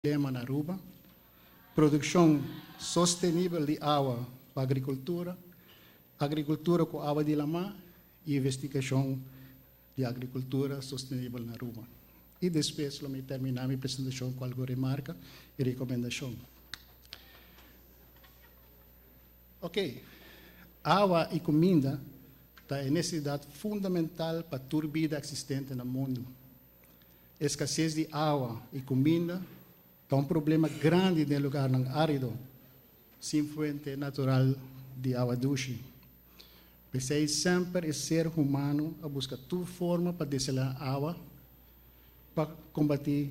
Lema na Aruba, Produccion sostenibel di awa pa agricultura, agricultura cu awa di lama y investigacion di agricultura sostenibel na Aruba. Y despues lo mi termina mi presentacion cu algun remarca y recomendacion. Ok, awa y cuminda ta e necesidad fundamental pa tur bida existente na mundo. Escases di awa y cuminda ta un problema grandi den lugarnan arido, sin fuente natural di awa dushi. P'esey semper e ser humano a busca tur forma pa desela awa pa combati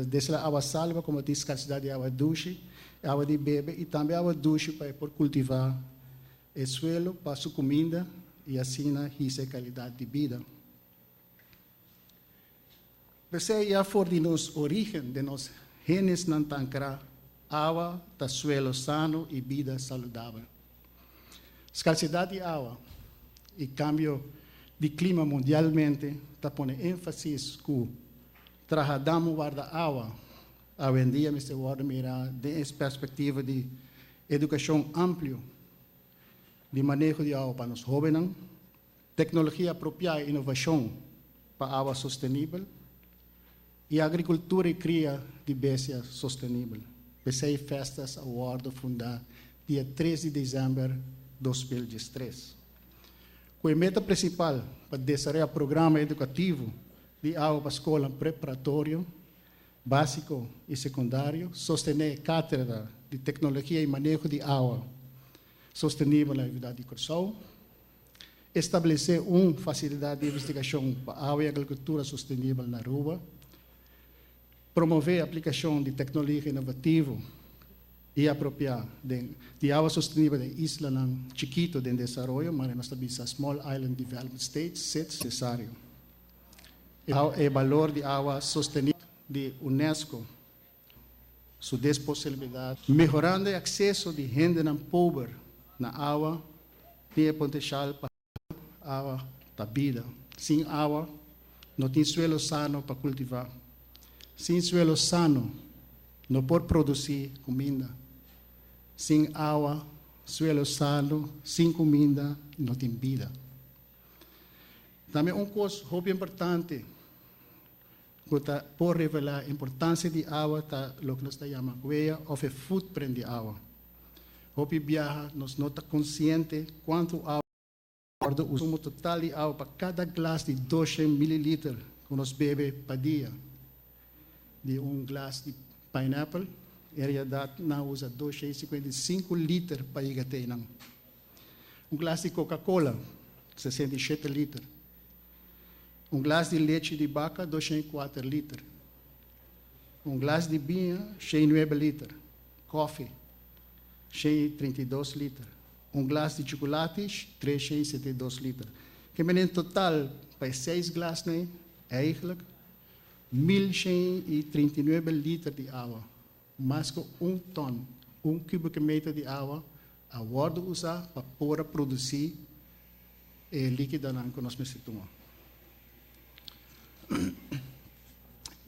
desela awa sal pa combati scarsidad di awa dushi, awa di bebe y tambe awa dushi pa e por cultiva e suelo pa su cuminda y asina hisa e calidad di bida. P'esei ya for di nos orígen, den nos genesnan ta ankrá, awa ta suelo sano i bida saludabel. Skarsedat di awa i kambio di klima mundialmente ta pone énfasis ku traha dam warda awa awendia mester wòrdu mirá den e perspektiva di edukashon amplio di maneho di awa pa nos hóbennan, Teknologia apropiá i inovashon pa awa sostenibel i agrikultura i kria di bestia sostenibel. P'esei Festas a wòrdu fundá dia tres di desèmber 2013, ku e meta prinsipal pa desaroyá programa edukativo di awa pa skolnan preparatorio, básiko i sekundario, sostené kátedra di teknologia i maneho di awa sostenibel na Universidat di Kòrsou, Establesé un fasilidat di investigashon pa awa i agrikultura sostenibel na Aruba. Promové aplikashon di teknologia inovativo i apropiá den di awa sostenibel den islanan chikito den desaroyo, manera nos ta bisa Small Island Development States, SIDS. Nesesario. E balor di awa sostenibel di UNESCO su desposibilidat. Mehorando e akseso di hendenan pober na awa tin e potenshal pa awa ta bida. Sin awa no tin suelo sano pa kultivá. Sin suelo sano no por produsí kuminda. Sin awa, suelo sano, sin kuminda no tin bida. Tambe un kos hopi importante. Ku ta por revelá importansia di awa ta loke nos ta yama hueya òf e footprint di awa. Hopi biaha nos no ta konsiente kuantu awa wòrdu usa. Konsumo total di awa pa kada glas di doshen mililiter ku nos bebe pa dia. Di un glas di pineapple, en realidat nan usa 255 liter pa yega te einan. Un glas di Coca-Cola, 67 liter. Un glas di lechi di baka, 204 liter. Un glas di biña, 109 liter. Koffie, 132 liter. Un glas di chukulati, 372 liter. Ke men en total pa e seis glasnan eigenlijk 1139 liter di awa. Mas ku un tòn, un kubieke meter di awa a wòrdu usá pa por a produsí e líkidonan ku nos mester tuma.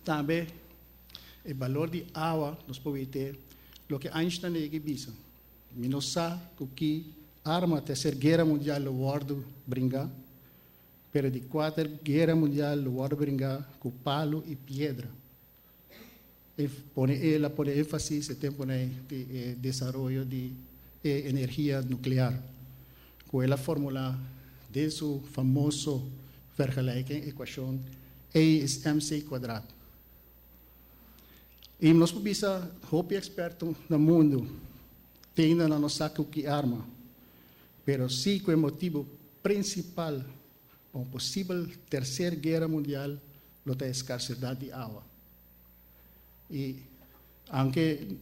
Tambe e balor di awa nos por wete loke Einstein a yega bisa, Mi no sa ku ki arma Terser Guera Mundial lo wòrdu bringá, pero di Kuater Guera Mundial lo wòrdu bringá ku palu i piedra. E pone el a pone énfasis e temponan di e desaroyo di e energia nuklear, ku el a formulá den su famoso vergelijking, ekuashon, E is mc kuadrat. I nos por bisa hopi eksperto na mundu te ainda nan no sa ku ki arma, pero si ku e motibu prinsipal pa un posibel terser guera mundial lo ta e skarsedat di awa. I aunke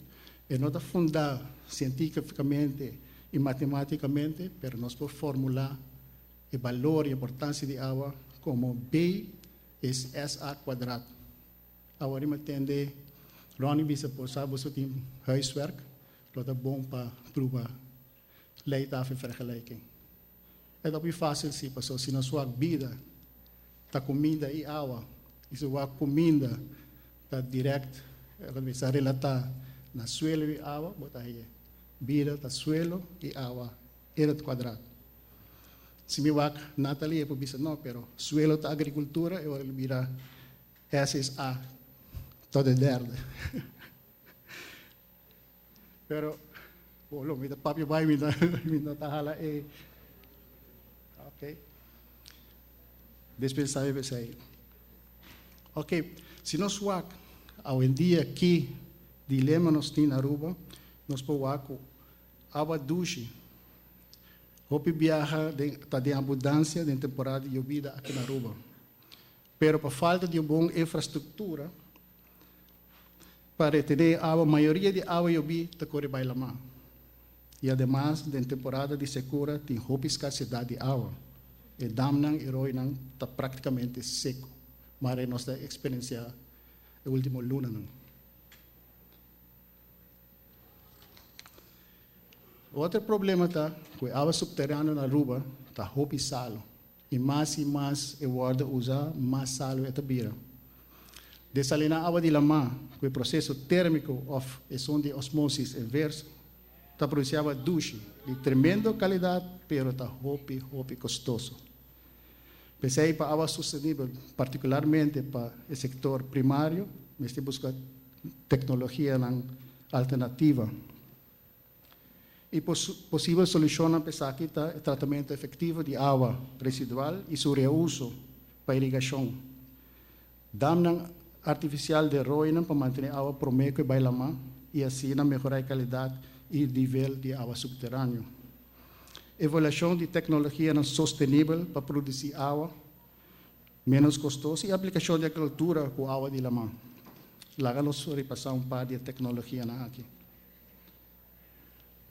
e no ta fundá sientífikamente i matemátikamente, pero nos por formulá e balor i importansia di awa komo B es SA kuadrat. Awor mi a tende Ronnie bisa por sa boso tin huiswerk, lo ta bon pa pruba leitafelvergelijking. E ta hopi fácil sí, pasobra si nos wak bida ta kuminda i awa, i si wak kuminda ta dirèkt. Kuminsá relatá na suelo i awa, bo ta haña bida ta suelo i awa in het kwadraat. Si mi wak Natalie e por bisa no, pero suelo ta agrikultura e ora lo bira S is A tot de derde. Pero bo lo mi ta papia bai mi ta mi no ta hala e ok. Despensa mi p'esei. Ok, si nos wak awendia ki dilema nos tin na Aruba, nos por wak ku awa dushi hopi biaha den ta den abundansia den temporada di yobida aki na Aruba. Pero pa falta di un bon infrastruktura pa retené e awa, mayoria di awa yobí ta kore bai lamá. I ademas den temporada di sekura tin hopi skarsedat di awa. E damnan i roinan ta praktikamente seku, mare nos ta eksperensiá e último lunanan. Otro problema ta ku e awa supteraneo na Aruba ta hopi salu. I mas i mas e wòrdu usá, mas salu e ta bira. Desaliná awa di lamá ku e proseso térmiko òf esun di osmosis inverso ta produsí awa dushi di tremendo kalidat pero ta hopi hopi kostoso. P'esei pa awa sostenibel, partikularmente pa e sektor primario, mester buska teknologianan alternativa. E posibel solushonnan pa esaki ta e tratamentu efektivo di awa residual i su reuso pa irigashon, damnan artifisial den roinan pa mantené awa promé ku e bai lamá i asina mehorá e kalidat i nivel di awa supteraneo, evaluashon di teknologianan sostenibel pa produsí awa ménos kostoso i aplikashon di agrikultura ku awa di lamá. Laga nos repasá un par di e teknologianan aki.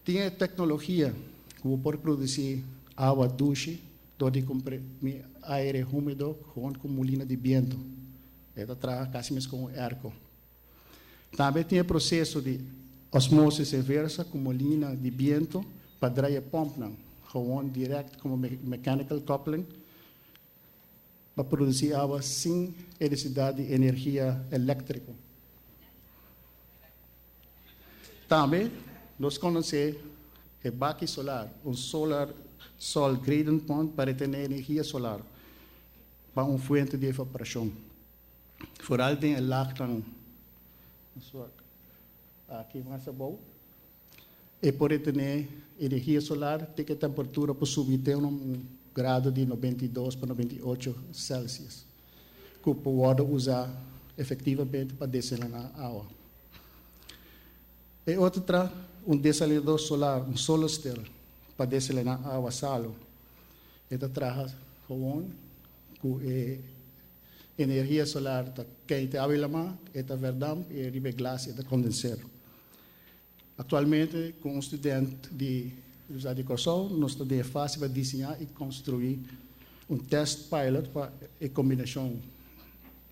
Tin e teknologia ku bo por produsí awa dushi dor di komprimi aire húmedo gewoon ku mulina di bientu. E ta traha kasi mes kon un airco. Tambe tin e proseso di osmosis inversa ku mulina di bientu pa drai e pòmpnan gewoon dirèkt komo mechanical coupling pa produsí awa sin e nesesidat di energia eléktriko. Tambe nos konosé e baki solar, un solar sol gradient pond pa retené energia solar pa un fuente di evaporashon. Foral den e lagnan aki mas abou e por retené energia solar te ku e temperatura por subi te un grado di 92 pa 98 Celsius, ku por wòrdu usá efektivamente pa desaliná awa. E otro ta un desalinador solar, un solar still, pa desaliná awa salu. E ta traha gewoon ku e energia solar ta keinta e awa lamá, e ta verdamp i riba e glas e ta kondenser. Aktualmente ku un student di Universidat di Kòrsou nos ta den e fase pa diseñá i konstruí un test pilot pa e kombinashon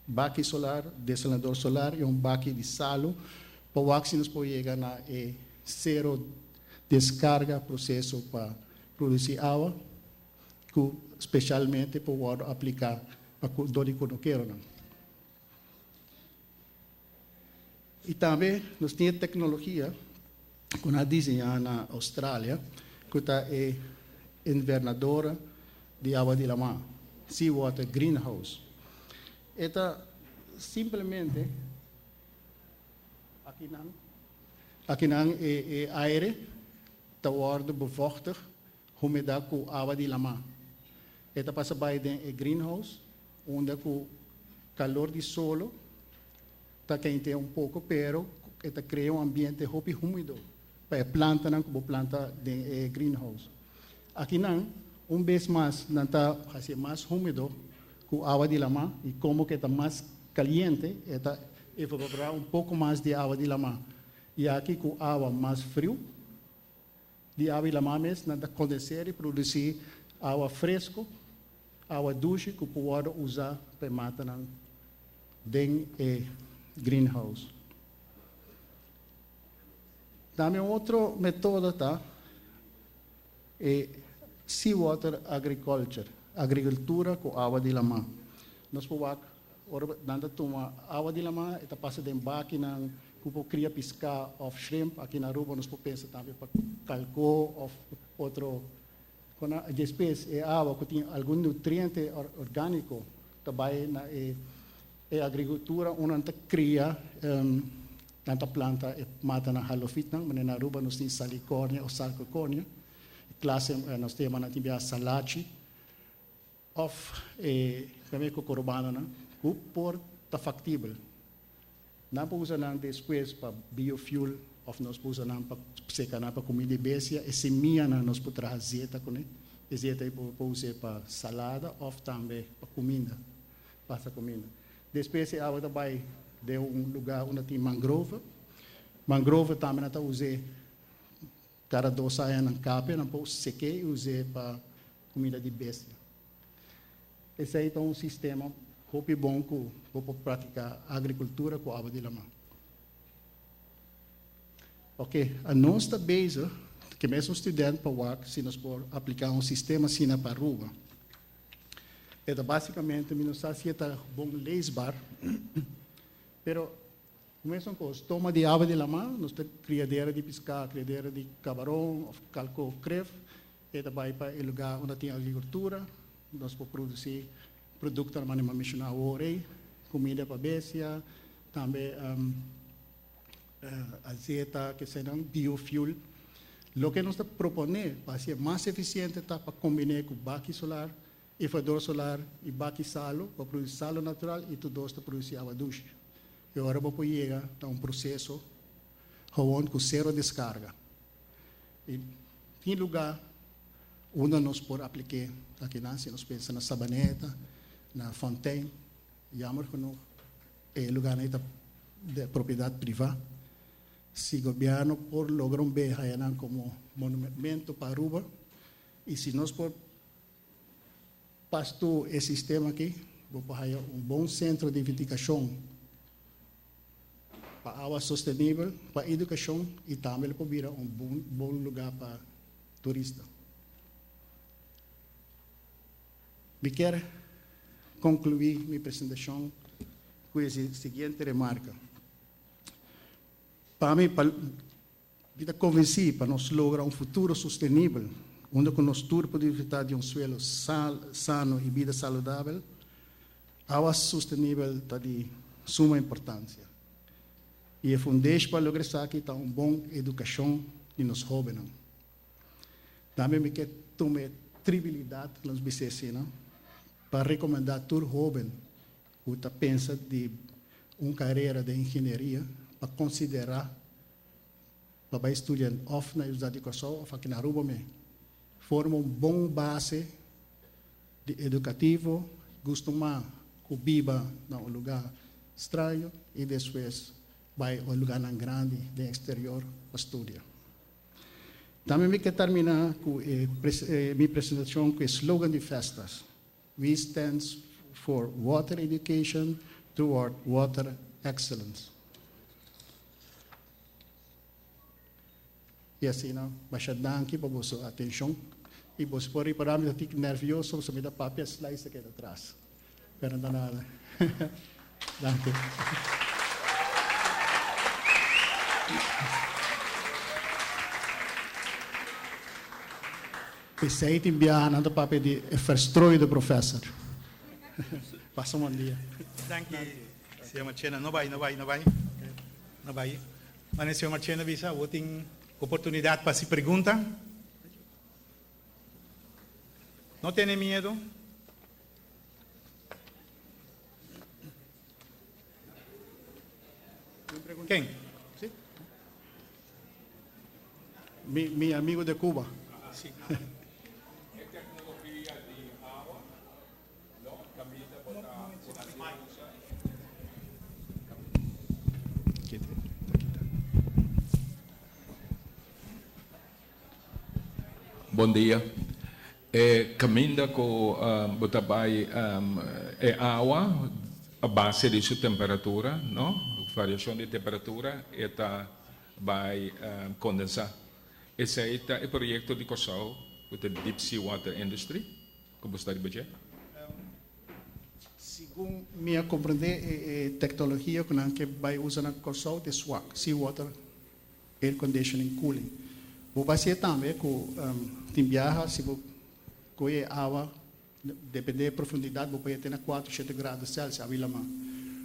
baki solar, desalinador solar i un baki di salu pa wak si nos por yega na e sero deskarga proseso pa produsí awa ku speshalmente por wòrdu apliká pa dor di kunukeronan. I tambe nos tin e teknologia ku nan a diseñá na Australia ku ta e invernadora di awa di lamá, seawater greenhouse. E ta simplemente akinan akinan e e aire ta wòrdu bevochtig, humedat ku awa di lamá. E ta pasa bai den e greenhouse unda ku kalor di solo ta keintea un poko pero e ta krea un ambiente hopi humido pa e plantanan ku bo planta den e greenhouse. Akinan un bes mas nan ta hasié mas humido ku awa di lamá i komo ku e ta mas kaliente e ta evaporá un poko mas di awa di lamá i aki ku awa mas friu di awa di lamá mes nan ta kondenser i produsí awa fresko, awa dushi ku por wòrdu usá pa e matanan den e greenhouse. Tambe un otro metodo ta e seawater agriculture, agrikultura ku awa di lamá. Nos por wak. Ora nan ta tuma awa di laman, e ta pasa den bakinan ku por kria piská òf shrimp. Aki na Aruba nos por pensa tambe pa kalkó òf otro. Despues e awa ku tin algun nutriente orgániko ta bai na e e agrikultura unda nan ta kria, nan ta planta e matanan halofitnan. Manera na Aruba nos tin salicornia òf sarcocornia, e klase nos ta yama nan tin bia salachi. Of e prome kokorobanonan ku por ta faktibel. Nan por usa nan despues pa biofuel of nos por usa nan pa seka nan pa kumida di bestia. E semianan nos por traha zeta kuné. E zeta ei por us'é pa salada of tambe pa kuminda, pasa kuminda. Despues e awa ta bai den un luga unda tin mangrove. Mangrove tambe nan ta us'é Kada dos aña nan kapia, nan por sek'é i us'é pa kumida di bestia. Esei ta un sistema hopi bon ku bo por praktiká agrikultura ku awa di laman. Oke, anos ta bezig ku e mesun student pa wak si nos por apliká un sistema asina pa Aruba. E ta basikamente, mi no sa si e ta bon leesbaar, pero Mesun kos, toma di awa di laman, nos ta kriadera di piská, kriadera di kabaron òf kalko kref, e ta bai pa e lugá unda tin agrikultura, nos por produsí produktonan manera mi a menshoná awor ei, kumida pa bestia, tambe azeta, kesenan, biofuel. Loke nos ta proponé pa hasié mas efisiente ta pa kombiné ku baki solar, Inflador solar i baki salu pa produsi salu natural i tur dos ta produsi awa dushi. E ora bo por yega na un proseso gewoon ku sero deskarga. I tin lugá unda nos por aplik'é akinan si nos pensa na Sabaneta, na Fontein, jammer genoeg e lugánan ei ta di propiedat privá. Si gobièrnu por logra un be haya nan komo monumento pa Aruba i si nos por Pas tur e sistema aki, bo por haya un bon sentro di vintikashon pa awa sostenibel, pa edukashon i tambe lo por bira un bon lugá pa turista. Mi kier konkluí mi presentashon ku e siguiente remarka. Pa mi, pa. Mi ta konvensí pa nos logra un futuro sostenibel unda ku nos tur por disfrutá di un suelo sano i bida saludabel, awa sostenibel ta di suma importansia. I e fundeshi pa logra esaki ta un bon edukashon di nos hóbennan. Tambe mi ke tuma e tribilidat, nos bis'é asina, pa rekomendá tur hóben ku ta pensa di un karera den ingenieria pa konsiderá pa bai studia òf na Universidat di Kòrsou òf aki na Aruba me forma un bon base di edukativo, gustumá ku biba na un lugá straño i despues bai un lugánan grandi den eksterior pa studia. Tambe mi ke terminá ku e mi presentashon ku e slogan di Festas, We stands for Water Education toward Water Excellence. I asina, masha danki pa boso atenshon. I boso por ripará mi ta tik nervioso pasobra mi ta papia slides ta keda atras. Pero no ta nada. Danki. P'esei tin biaha nan ta papia di e verstrooide professor. Pasa un bon dia. Danki, señor Marchena. No bai, no bai, no bai. No bai. Mane señor Marchena bisa, bo tin oportunidad pa haci pregunta. No tene miedo. Ken? Sí. Mi, mi amigo de Cuba. Sí. E tecnologia di awa, no? Caminda bo ta usa. Bon dia. E caminda cu bo ta bay e awa a base di su temperatura, no? Variacion di temperatura e ta bay condensa. Esey ta e proyecto di Corsou cu ta Deep Sea Water Industry cu bo sta riba dje? Segun mi a komprondé e teknologia ku nan ke bai usa na Kòrsou ta e SWAC, Sea Water Air Conditioning Cooling. Bo por hasié tambe ku tin biaha si bo kohe e awa, depende e profundidat bo por yega te na kuater shete grado Celsius awa i lamá.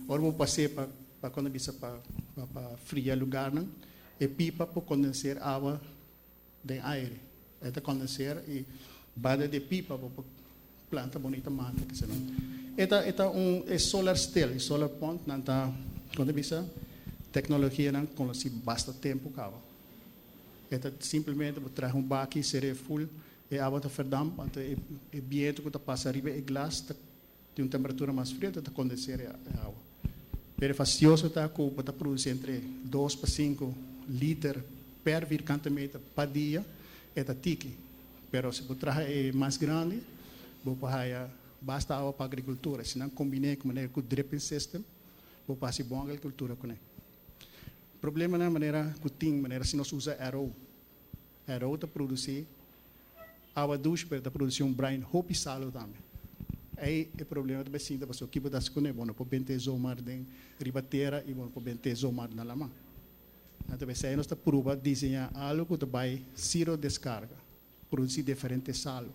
Ora bo pas'é pa pa kon ta bisa pa pa fria lugarnan e pipa por kondenser awa den aire. E ta kondenser i banda di e pipa bo por planta bonita mata kese nan. E ta e ta un e solar still i solar pond nan ta kon ta bisa teknologianan konosí basta tempu kaba. E ta simplemente bo traha un baki ser'é ful e awa ta verdamp anto e e bientu ku ta pasa riba e glas ta di un temperatura mas frio ta kondenser e awa. Pero e fastioso ta ku bo ta produsi entre dos pa sinku liter per vierkante meter pa dia, e ta tiki. Pero si bo traha e mas grandi, bo por haya basta awa pa agrikultura. Si nan kombiné ku manera ku dripping system, bo por hasi bon agrikultura kuné. Problemanan manera ku tin, manera si nos usa RO. RO ta produsi Awa dushi pero ta produci un brine hopi salo tambe. Ey e problema ta bay sinta pasobra kibo ta haci cune? Bo no por bente zomar den riba tera y bo no por bente zomar na lama. Anto pesey nos ta pruba diseña algo cu ta bay zero descarga, produci diferente salo.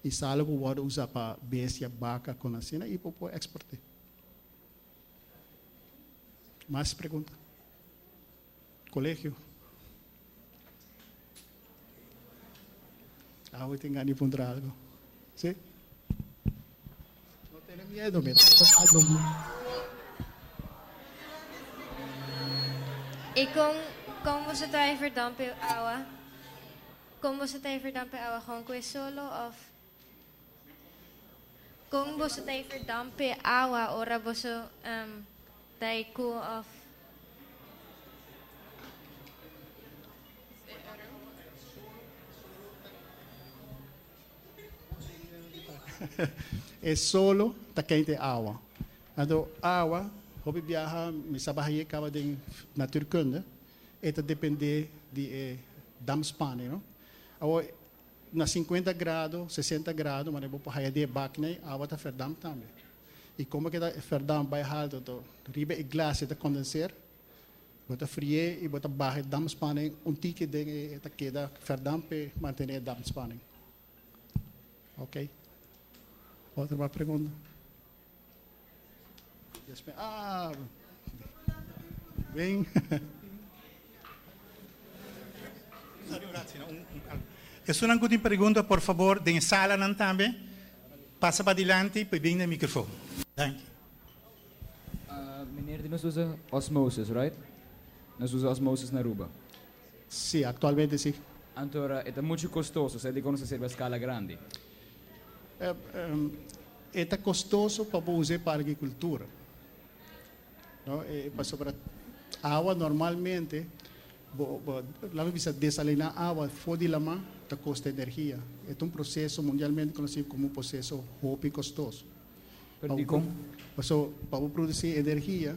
Y salo cu wordo usa pa bestia, baca con asina y bo por exporte. Mas pregunta? Colegio. Awe tin gana di puntra algo. Si? No tene miedo, mi ta algo. I kon kon boso ta e verdamp e awa? Kon boso ta e verdamp e awa? Gewoon ku e solo of kon boso ta e verdamp e awa ora boso ta e ku of E solo ta kente awa. Anto awa, hopi biaha mi sa baha kaba den natuurkunde, e ta depende di e dampspanning, no? Awo na 50 grado, 60 grado, maar bo por haya di e bak nei, awa ta verdamp tambe. I como ku ta verdamp bai halto, to riba e glas e ta condenseer, bo ta frie i bo ta baha e dampspanning un tiki den e ta keda verdamp e mantene e dampspanning. Ok. Otro mas pregunta? Yes, ah, ven. Sorry, Horacio, no, Esunnan ku tin pregunta, por fabor, den sala nan tambe, pasa pa dilanti, pa bin na microfoon. Dank je. Meneer, nos usa osmosis, right? Nos usa osmosis na Aruba. Sí, actualmente sí. Anto, e mucho costoso, esey di conoce sirbi escala grandi. E costoso pa usa pa agricultura. No? Pasobra awa normalmente, bo, laga bisa desaliná awa for di lama, ta costa energia. E un proceso mundialmente conoci como un proceso hopi costoso. Pero di con? So, pa produci energia,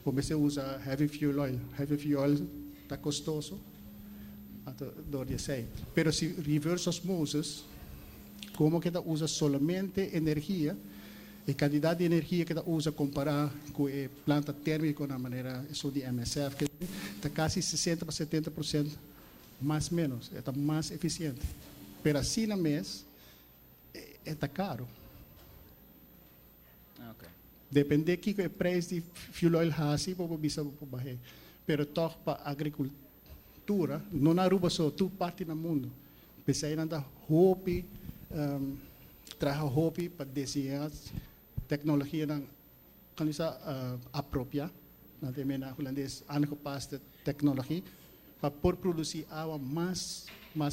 bo usa heavy fuel oil. Heavy fuel oil ta costoso. Anto, door di esey. Pero si reverse osmosis, como cu ta usa solamente energia, e cantidad di energia cu ta usa compara cu e planta termico na manera eso di MSF, cu ta casi 60 pa 70% mas menos, ta mas eficiente. Pero asina mes, ta caro. Depende kico e prijs di fuel oil hasi, bo bisa bo bahe. Pero toch pa agricultura, no na Aruba so, tur parti na mundo. Pesey nan ta hopi, traha hopi pa diseña tecnologia nan kan bisa apropia, nan ta na Hulandes aangepaste technologie, pa por produci awa mas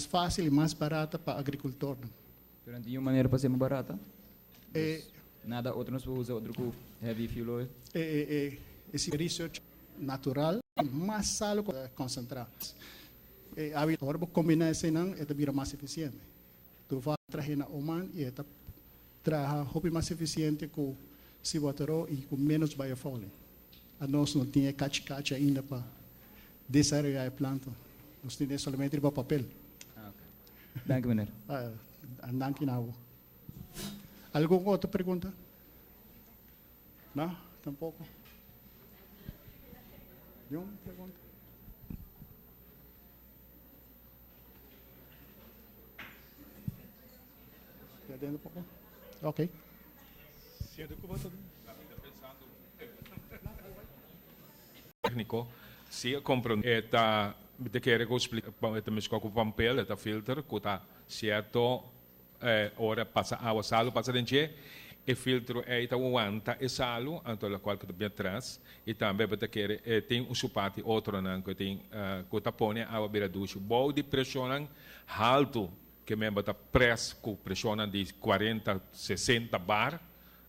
facil y mas barata pa agricultor. Pero tin un manera pa haci mas barata? Nada otro nos por usa otro cu heavy fuel oil? E research natural mas salo concentra. Ora bo combina esey nan, e ta bira mas eficiente. Tu va traha na Oman y ta traha hopi mas eficiente cu seawater y cu menos biofouling. Anos no tin cachi cachi ainda pa desaroya e planta. Nos tin solamente riba papel. Ah, ok. Dank u, meneer. Ah, dank u nou. Algun otro pregunta? No, tampoco. Ningun pregunta? Ya den poco? Ok. Señor de Cuba, Técnico, si comprende, ta te quiere que explica, ta mesco cu papel, ta filter, cu ta cierto ora pasa awa salo pasa den dje, e filtro ei ta wanta e salo, anto locual cu ta bin atras, y tambe bo ta kere e tin un su parti otronan cu tin cu ta pone awa bira dushi bou di presionnan halto, ke men bo ta pres cu presionnan di cuarenta, sesenta bar,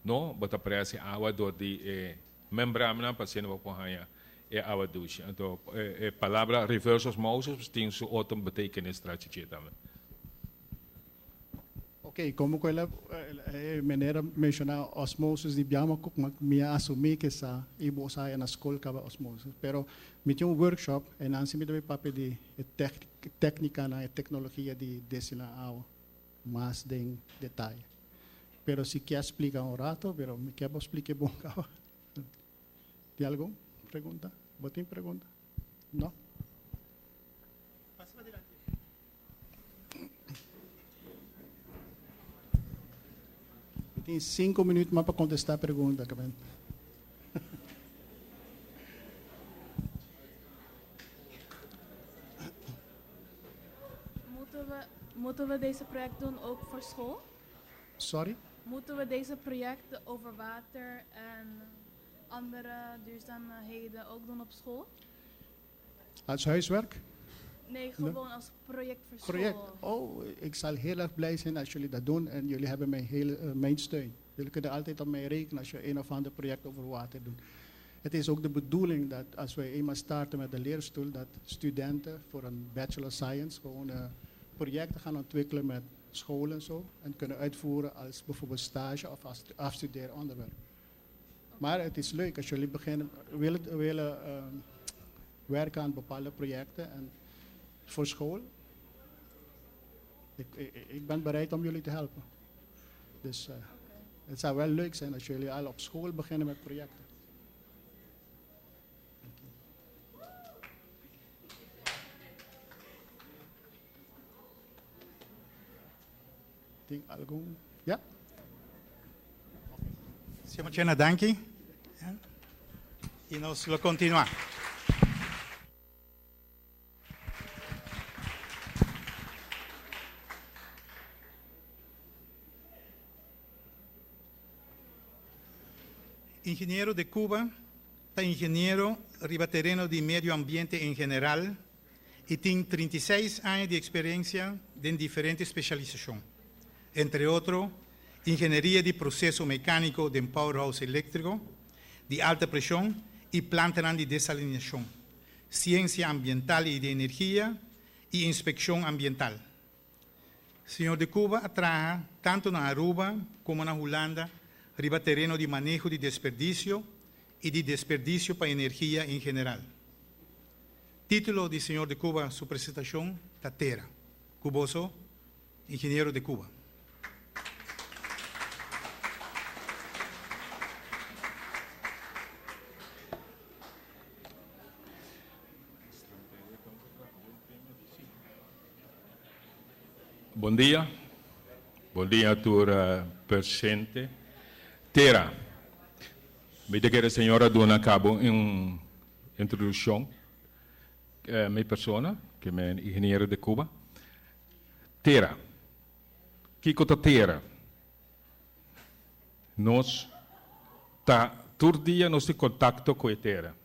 no, bo ta pres e awa door di e membrannan pa asina bo por haña e awa dushi. Anto e palabra reverse osmosis tin su otro betekenis tras dje tambe. Ok, como cu el a e meneer a menciona osmosis di biama cu mi a asumi cu sa y bo sa na school caba osmosis. Pero mi tin un workshop y nan si mi ta bay papia di e tecnicanan, e tecnologia di destina awa mas den detaye. Pero si kier splica un rato, pero mi kier bo splica bon caba. Tin algun pregunta? Bo tin pregunta? No? Pasa pa dilanti. Mi tin cinco minuut mas pa contesta pregunta, Kamen. Moeten we, moeten we deze project doen ook voor school? Sorry? Moeten we deze projecten over water en andere duurzaamheden ook doen op school? Als huiswerk? Nee, gewoon als project voor school. Project. Oh, ik zal heel erg blij zijn als jullie dat doen en jullie hebben mijn, hele, mijn steun. Jullie kunnen altijd op mij rekenen als je een of ander project over water doet. Het is ook de bedoeling dat als wij eenmaal starten met de leerstoel, dat studenten voor een Bachelor Science gewoon projecten gaan ontwikkelen met scholen en zo. En kunnen uitvoeren als bijvoorbeeld stage of als afstudeeronderwerp. Maar het is leuk als jullie beginnen, willen werken aan bepaalde projecten en voor school. Ik ben bereid om jullie te helpen. Dus het zou wel leuk zijn als jullie al op school beginnen met projecten. Tin algun? Ja? Señor Marchena, danki. Ja. Y nos lo continua. Ingeniero de Cuba ta ingeniero riba tereno di medio ambiente en general y tin 36 aña di experiencia den diferente specialisacion. Entre otro, ingenieria di proceso mecanico di powerhouse electrico, di alta presion y planta di desalinacion, ciencia ambiental y di energia y inspeccion ambiental. Señor de Cuba a traha tanto na Aruba como na Hulanda riba tereno di maneho di desperdicio y di desperdicio pa energia en general. Titulo di señor de Cuba su presentacion ta Tera. Cu boso, ingeniero de Cuba. Bon dia. Bon dia, tur presente. Tera. Mi ta kere señora duna caba un introduccion. Mi persona, cu mi ingeniero de Cuba. Tera. Kico ta tera? Nos ta tur dia nos tin contacto cu e tera.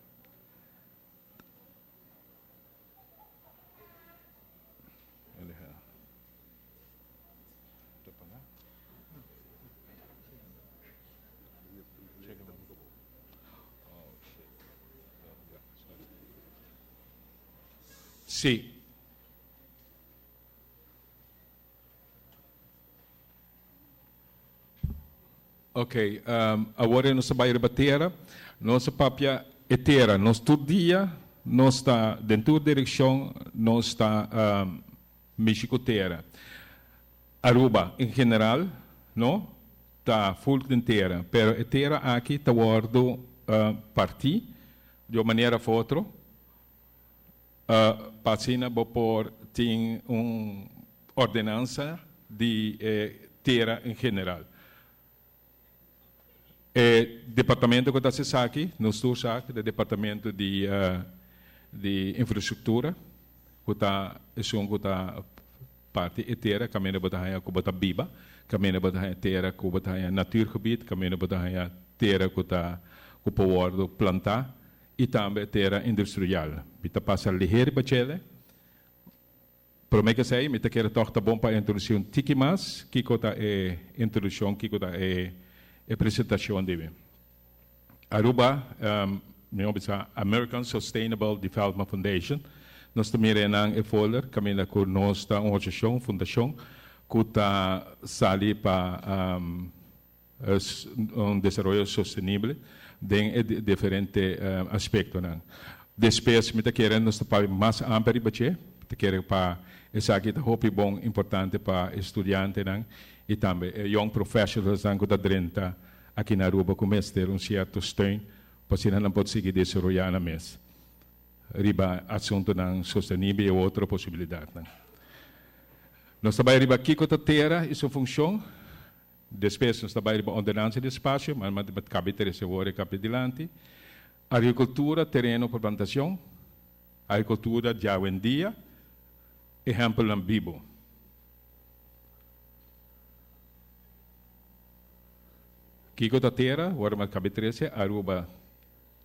Si. Ok, awor nos ta bay riba tera. Nos papia e tera. Nos tur dia, nos ta den tur direccion, nos ta mishi cu tera. Aruba, en general, no? ta full den tera, pero e tera aki ta wordo parti di un manera of otro pa asina bo por tin un ordenansa di e tera en general. E departamento cu ta haci esaki, nos tur sa cu ta e departamento di di infrastructura cu ta esun cu ta parti e tera caminda bo ta haya cu bo ta biba, caminda bo ta haya tera cu bo ta haya natuurgebied, caminda bo ta haya tera cu ta cu por wordo planta y tambe tera industrial. Mi ta pasa liher riba djele. Prome k'esei, mi ta kere tòg ta bon pa introdusí un tiki mas kiko ta e introdushon, kiko ta e e presentashon di mi. Aruba, mihó bisa American Sustainable Development Foundation, nos ta mira enan e folder kaminda ku nos ta un organisashon, fundashon, ku ta sali pa un desaroyo sostenible den e diferente aspektonan. Despues mi ta kere nos ta papia mas amper riba dje, mi ta kere pa esaki ta hopi bon importante pa e studiantenan i tambe e young professionalsnan ku ta drenta aki na Aruba ku mester un sierto steun pa asina nan por sigui desaroyá nan mes riba asuntunan sostenible i otro posibilidatnan. Nos ta bai riba kiko ta tera i su funshon. Despues nos ta bai riba ordenansa di espasio, ma ma kabi trese wor e kapi dilanti. Agrikultura, tereno pa plantashon, agrikultura djawendia, ehèmpelnan bibo. Kiko ta tera? Wor ma kabi trese, Aruba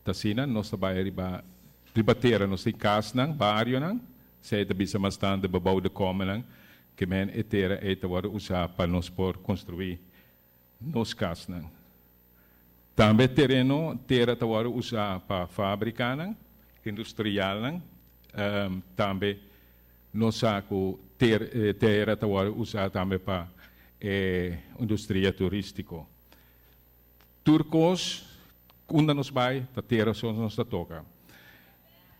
ta asina, nos ta bai riba riba tera, nos tin kasnan, barionan, esei ta bisa mas tantu bebou de komenan, Ke men e tera ei ta wòrdu usá pa nos por konstruí nos kasnan. Tambe tereno, tera ta wòrdu usá pa fábrikanan, industrialnan. Tambe nos sa ku tera ta wòrdu usá tambe pa e industria turístiko. Tur kos unda nos bai ta tera so nos ta toka.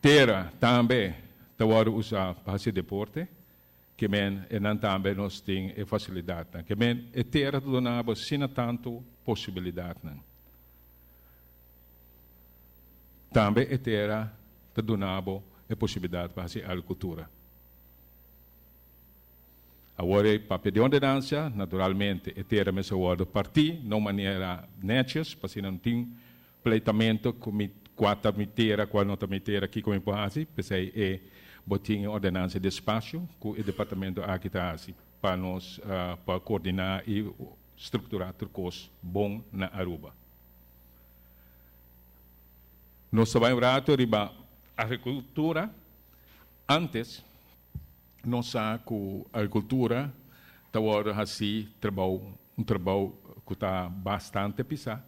Tera tambe ta wòrdu usá pa hasi deporte. Ke men e nan tambe nos tin e fasilidatnan. Ke men e tera ta duna bo asina tantu posibilidatnan. Tambe e tera ta duna bo e posibilidat pa hasi agrikultura. Awor e papia di ordenansa, naturalmente e tera mester wòrdu partí na un manera nètjes, pa asina no tin Pleitamentu ku mi kua ta mi tera, kua no ta mi tera, kiko mi por hasi, p'esei e bo tin e ordenansa di espasio ku e departamento aki ta hasi pa nos pa koordiná i strukturá tur kos bon na Aruba. Nos ta bai un rato riba agrikultura. Antes nos sa ku agrikultura ta wòrdu hasi trabou, un trabou ku ta bastante pisá.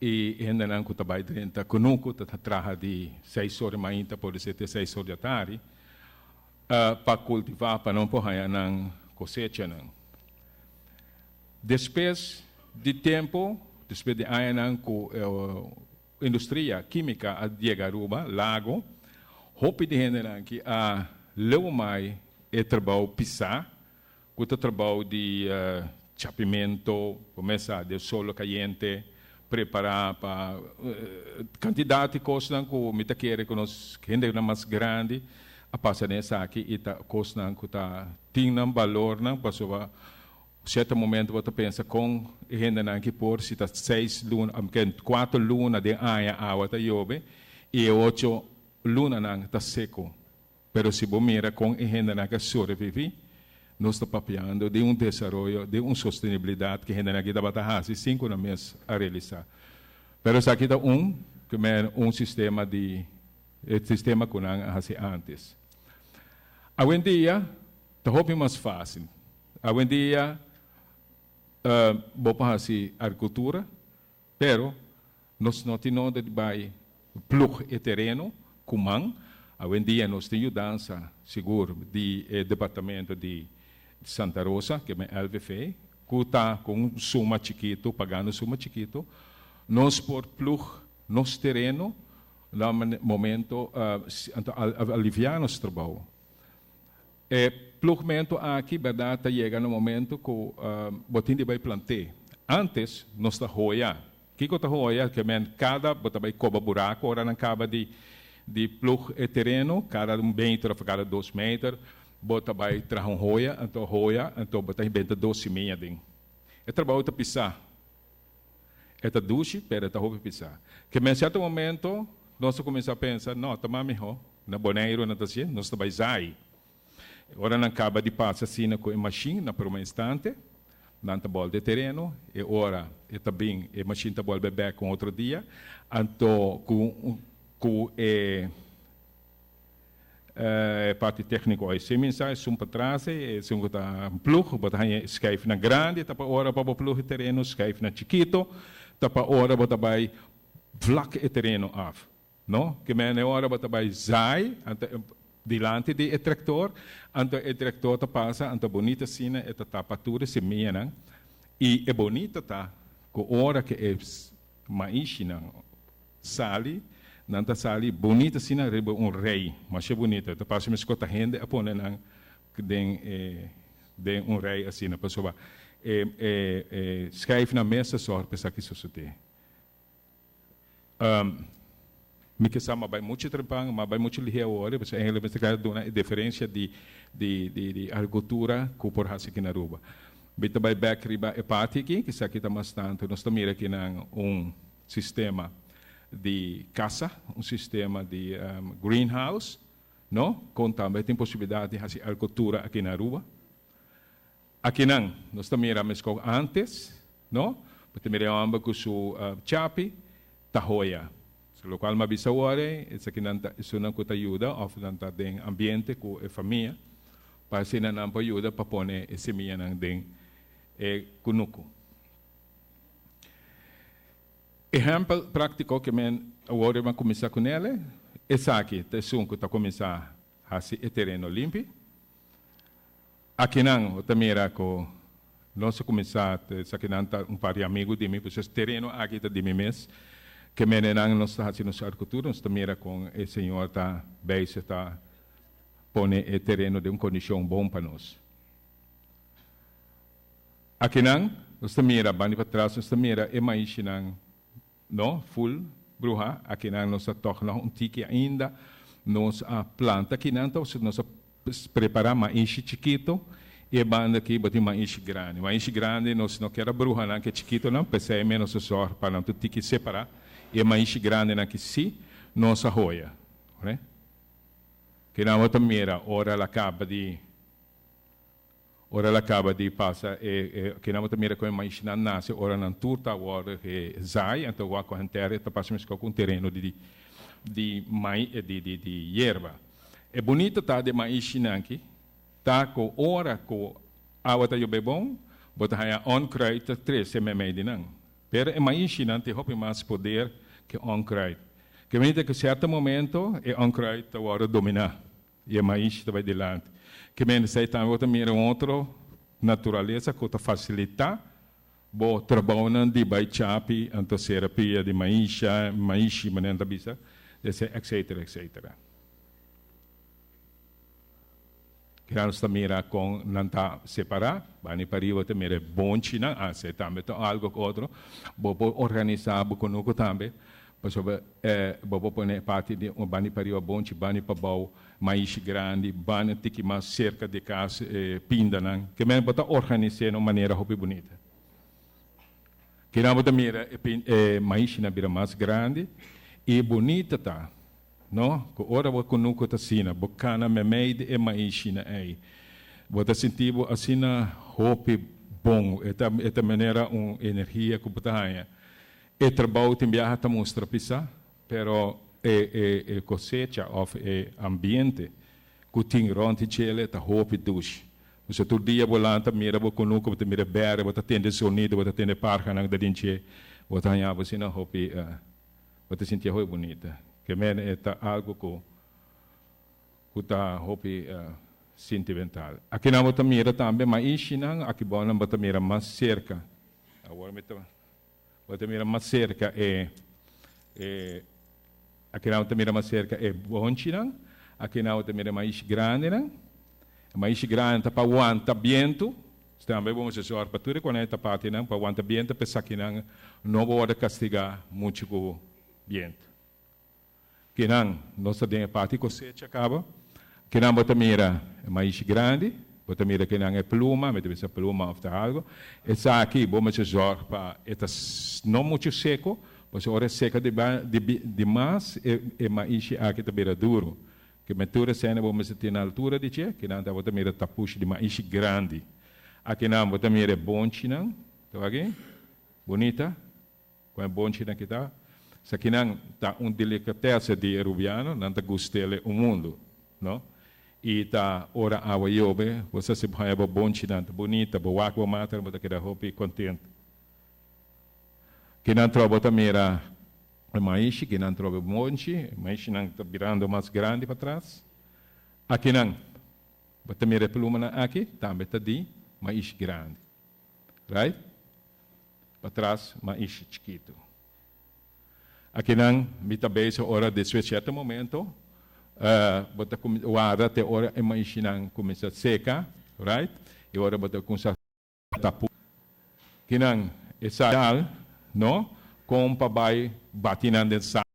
E hendenan ku ta bai drenta kunuku ta traha di seis or di mainta por di te seis or di atardi pa kultivá pa nan por haña nan kosechanan. Despues di tempu, despues di añanan ku industria kímika a yega Aruba, Lago, hopi di hendenan ki a leu mai e trabou pisá Ku ta trabou di chapimento, kumesa den solo kayente, prepará pa kantidat di kosnan ku mi ta kere ku nos hendenan mas grandi a pasa den esaki i ta kosnan ku ta tin nan balornan pasobra sierto momento bo ta pensa kon e hendenan aki por si ta seis luna kuater luna den aña awa ta yobe i e ocho lunanan ta seko. Pero si bo mira kon e hendenan ke sobreviví, nos ta papiando di un desaroyo, di un sostenibilidat ku e hendenan aki tabata hasi sin ku nan mes a realisá. Pero esaki ta un ku men un sistema di e sistema ku nan a hasi ántes. Awendia ta hopi mas fásil. Awendia bo por hasi agrikultura, Pero nos no tin noda di bai plug e tereno ku man. Awendia nos tin yudansa sigur di e departamento di Santa Rosa, ke men LVV, ku ta ku un suma chikitu, pagando un suma chikitu, nos por plug nos tereno na momento anto aliviá nos trabou. E plugmentu aki bèrdat ta yega na momento ku bo tin di bai plant'é. Antes nos ta hoya. Kiko ta hoya? Ke men kada bo ta bai koba buraku ora nan kaba di di plug e tereno, kada un meter of kada dos meter bo ta bai traha un hoya, anto hoya, anto bo ta benta dos simia den. E trabou ta pisá. E ta dushi, pero e ta hopi pisá. Ke men sierto momento nos ta kuminsá pensa, no, ta mas mihó na Boneiru nan ta hasié, nos ta bai zai. Ora nan kaba di pasa asina ku e mashin na prome instante, nan ta bolbe e tereno, e ora e ta bin e mashin ta bolbe bek un otro dia, anto ku ku e e parti tekniko a hasi mensa esun pa tras ei, esun ku ta plug, bo ta haña e skeifnan grandi ta pa ora pa bo plug e tereno, skeifnan chikito ta pa ora bo ta bai vlak e tereno af. No, ke men e ora bo ta bai zaai, anto dilanti di e tractor, anto e tractor ta pasa, anto bonito asina e ta tapa tur e semianan, i e bonito ta ku ora ke e maishinan sali, nan ta sali bonito asina riba un rei, masha bonito, ta parse meskos ta hende a pone nan den e den un rei asina, pasobra e e e schijfnan mes ta sòrg pa esaki sosodé. Mi ke sa, m'a bai muchu trempan, m'a bai muchu lihé awor, pasobra eigenlijk mester keda duna e diferencia di di di di agricultura ku por hasi aki na Aruba. Mi ta bai bek riba e parti aki, kisa aki ta mas tantu. Nos ta mira akinan un sistema di kasa, un sistema di greenhouse, no? Kon tambe tin posibilidat di hasi agricultura aki na Aruba. Akinan nos ta mira meskos antes, no? Bo ta mira e homber ku su chapi ta hoya. So lokual mi a bisa awor ei, esakinan ta esunnan ku ta yuda òf nan ta den ambiente ku e famia pa asina nan por yuda pa pone e semianan den e kunuku. Ehèmpel práktiko ke men awor a kuminsá kunele, esaki ta esun ku ta kuminsá hasi e tereno limpi. Akinan bo ta mira ku nos a kuminsá, esakinan ta un par di amigu di mi, pues es tereno aki ta di mi mes, ke menenan nos ta hasi nos agrikultura, nos ta mira kon e Señor ta bezig ta pone e tereno den un kondishon bon pa nos. Akinan nos ta mira, banda di patras nos ta mira e maishinan No, full bruha, akinan nos a tog nog un tiki ainda, nos a planta akinan ta nos a prepara maishi chikito y e banda aki bo tin maishi grandi. Maishi grandi nos no kier a bruha nan ke chikitonan, pesey mes nos a zorg pa nan tur tiki separa y e maishi grandinan aki si nos a hoya. Kinan bo ta mira ora la caba di. Ora el a kaba di pasa e e kinan bo ta mira kon e maishinan nase ora nan tur ta wòrdu e zai, anto wak ku henter e ta pasa meskos ku un tereno di di mai di di di yerba. E bunito ta di e maishinan aki ta ku ora ku awa ta yobe bon bo ta haña onkruid ta trese meimei di nan. Pero e maishinan tin hopi mas poder ke onkruid. Ke mester ku sierto momento e onkruid ta wòrdu dominá. I e maishi ta bai dilanti. Ke men esei tambe bo ta mira un otro naturalesa ku ta fasilitá bo trabounan di bai chapi anto sera pia di maisha, maishi manera nan ta bisa, etcetera, etcetera. Kila nos ta mira kon nan ta separá, bani pariba ta mira e bonchinan, ah esei tambe ta algo ku otro, bo por organisá bo kunuku tambe. Pasobra bo por pone e parti di un bani pariba bonchi, bani pabou, maishi grandi, bani un tiki mas serka di kas, e pindanan. Ke men bo ta organis'é na un manera hopi bunita. Kinan bo ta mira e e maishinan bira mas grandi i bunita ta, no? Ku ora bo kunuku ta asina, bo kana meimei di e maishinan ei, bo ta sinti bo asina hopi bon. E ta e ta manera un energia ku bo ta haña. E trabou tin biaha ta mustra pisá, pero e e e kosecha òf e ambiente ku tin rònt di djele ta hopi dushi. Pasobra tur dia bo lanta mira bo kunuku, bo ta mira bèrdè, bo ta tende zonido, bo ta tende parhanan ta den dje, bo ta haña bo asina hopi, bo ta sintié hopi bunita. Ke men e ta algu ku ku ta hopi sintimental. Akinan bo ta mira tambe maishinan, akibounan bo ta mira mas serka. Awor mi ta. Bo ta mira mas serka e e akinan bo ta mira mas serka e bonchinan, akinan bo ta mira e maishi grandinan. E maishi grandi ta pa wanta bientu. Tambe bo mester zorg pa tur e konai ta partinan pa wanta biento pa esakinan no bo worde castiga mucho cu biento. Kinan nos ta den e parti cosecha caba. Kinan bo ta mira e maishi grandi, bo ta mira kinan e pluma, mi ta bisa pluma of ta algo. Esaki bo mester zorg pa e ta no mucho seco, pasobra ora e seca di mas e maishi aki ta bira duro. Ke men tur esena bo mester tin na altura di dje, kinan ta bo ta mira tapushi di maishi grandi. Akinan bo ta mira e bonchinan, ta wak aki? Bunita, kon e bonchinan ki ta. Esakinan ta un delikatese di e rubiano, nan ta gust'el un mundu, no? I ta ora awa yobe, bo sa si bo haña bo bonchinan ta bunita, bo wak bo mata, bo ta keda hopi kontentu. Kinan trobe bo ta mira e maishi, kinan trobe bonchi, e maishinan ta birando mas grandi patras. Akinan bo ta mira e plumanan aki, tambe ta di maishi grandi. Right? Patras maishi chikitu. Akinan mi ta bezig ora despues cierto momento bo ta warda te ora e maishinan cuminsa seca, right? Y ora bo ta cuminsa tapu kinan e sal no kon pa bai bati nan den saku.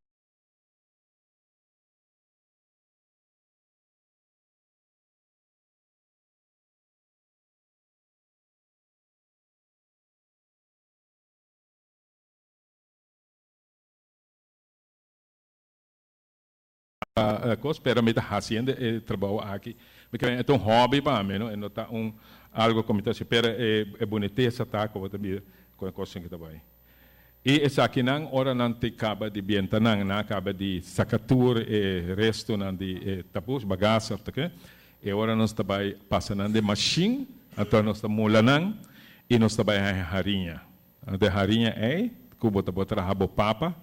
Kos, pero mi ta hasiendo e trabou aki. Mi kere e ta un hobby pa mi, no? E no ta un algo ku mi ta hasi, pero e e bunitesa ta ku bo ta mira kon e kosnan ki ta bai. I esakinan ora nan te kaba di bienta nan, nan a kaba di saka tur e restonan di e tapus, bagasa of ta ke, e ora nos ta bai pasa nan den mashin, anto nos ta mula nan i nos ta bai haña hariña. Anto e hariña ei ku bo ta por traha bo papa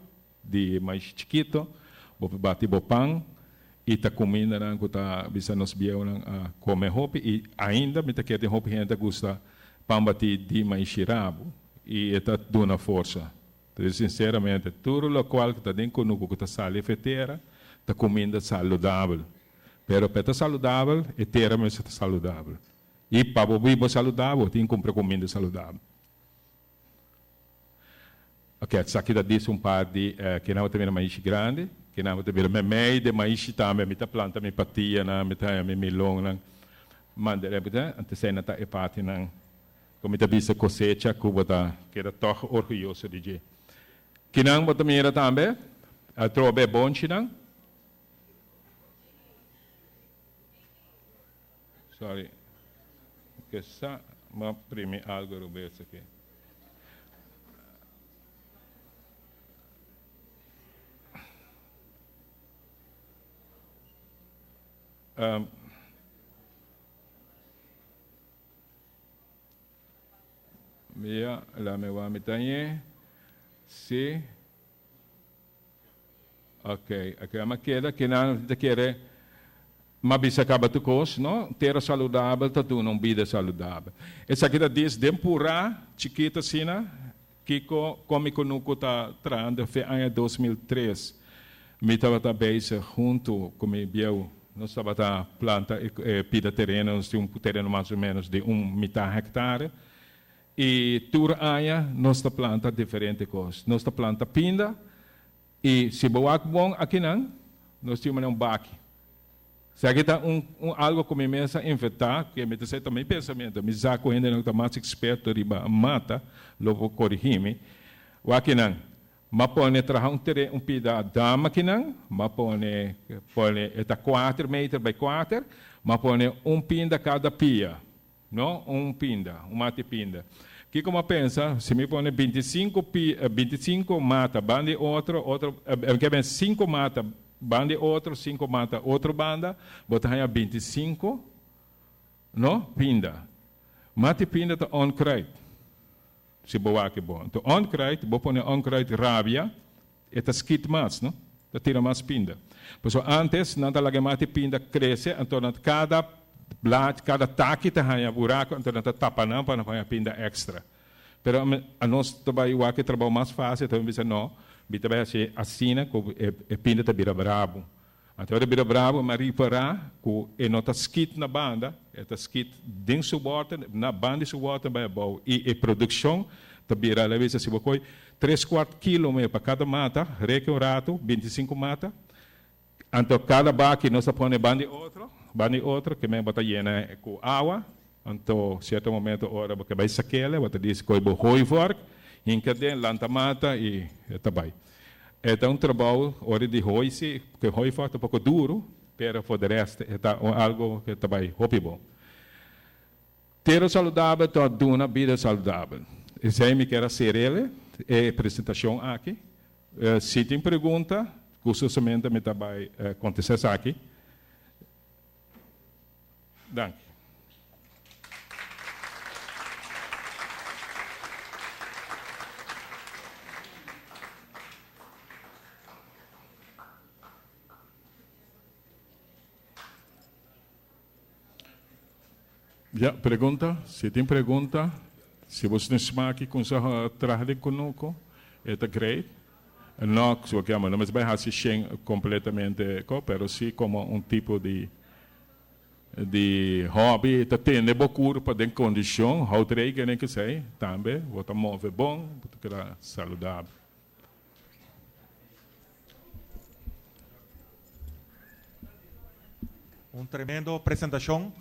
Di mais chikito, bo por bati bo pan i ta kumindanan ku ta bisa nos bieunan a kome hopi i ainda mi ta kere tin hopi hende ta gusta pan batí di maishi rabu i e ta duna forsa. Entonces sinceramente tur lokual ku ta den kunuku ku ta sali for e tera ta kuminda saludabel. Pero pa e ta saludabel e tera mester ta saludabel. I pa bo biba saludabel bo tin kumpra kuminda saludabel. Ok, esaki ta dis un par di kinan bo ta mira maishi grandi, kinan bo ta mira meimei den maishi tambe mi ta planta mi patianan, mi ta haña mi milonnan, manda e antes esei nan ta e partinan ku mi ta bisa kosecha ku bo ta keda tòg orguyoso di dje. Kinan bo ta mira tambe atrobe e bonchinan. Sorry. Ke sa m'a primi algo robes aki. Mia, la me wa mi tañe. Si. Ok, ok, a keda ke nan ta kere m'a bisa kaba tur kos, no? Tera saludabel ta duna un bida saludabel. Esaki ta dis den purá chikito asina, kiko kon mi kunuku ta trahando fe aña 2003. Mi tabata bezig huntu ku mi bieu, nos tabata planta e pida tereno, nos tin un tereno mas o menos di un mitá hectare. I tur aña nos ta planta diferente kos. Nos ta planta pinda i si bo wak bon akinan, nos tin manera un baki. Esaki ta un un algo ku mi mes a inventá, ku mi ta sa ta mi pensamentu. Mi sa ku hendenan ku ta mas eksperto riba mata lo por korigí mi. Wak akinan, m'a pone traha un teren un pida dam akinan, m'a pone pone e ta kuater meter bai kuater, m'a pone un pinda kada pia. No un pinda, un mata di pinda. Kiko mi a pensa, si mi pone 25 pi, 25 mata banda di otro, otro, mi ke ben sinku mata banda di otro, sinku mata otro banda, bo ta haña 25, no, pinda. Mata di pinda ta onkruid, si bo wak e bon. Anto onkruid, bo pone onkruid rabia, e ta skit mas, no, ta tira mas pinda. Pasobra antes nan ta laga e mata di pinda krese, anto nan kada blad, kada taki ta haña buraku, anto nan ta tapa nan pa nan por haña pinda èkstra. Pero anos ta bai wak e trabou mas fásil, ta bisa no, mi ta bai hasi asina ku e pinda ta bira brabu. Anto ora e bira brabu, mi a ripará ku e no ta skit na banda. E ta skit den su bòter, na banda di su bòter bai abou. I e produkshon ta bira, la bisa si bo koi tres kuart kilo me pa kada mata, reke un ratu, 25 mata. Anto kada baki nos ta pone banda di otro, banda di otro, ke men bo ta yena ku awa. Anto sierto momento ora bo ke bai sakele, bo ta disi koi bo hooivork, hinka den, lanta mata i e ta bai. E ta un trabou ora di hooi si, ke hooivork ta poko duru, pero for de rest e ta un algo ke ta bai hopi bon. Tera saludabel ta duna bida saludabel. Esei mi kier a serele e presentashon aki. Si tin pregunta, gustosamente mi ta bai kontestá esaki. Danki. Ja, pregunta? Si tin pregunta, si bo tin smaak ku sa traha den kunuku, e ta great. No, si bo kier, no mester bai hasi shen kompletamente ko, pero si komo un tipo di di hobby, ta tene bo kurpa den kondishon, houtrekenen kesei, tambe bo ta move bon, bo ta keda saludabel. Un tremendo presentacion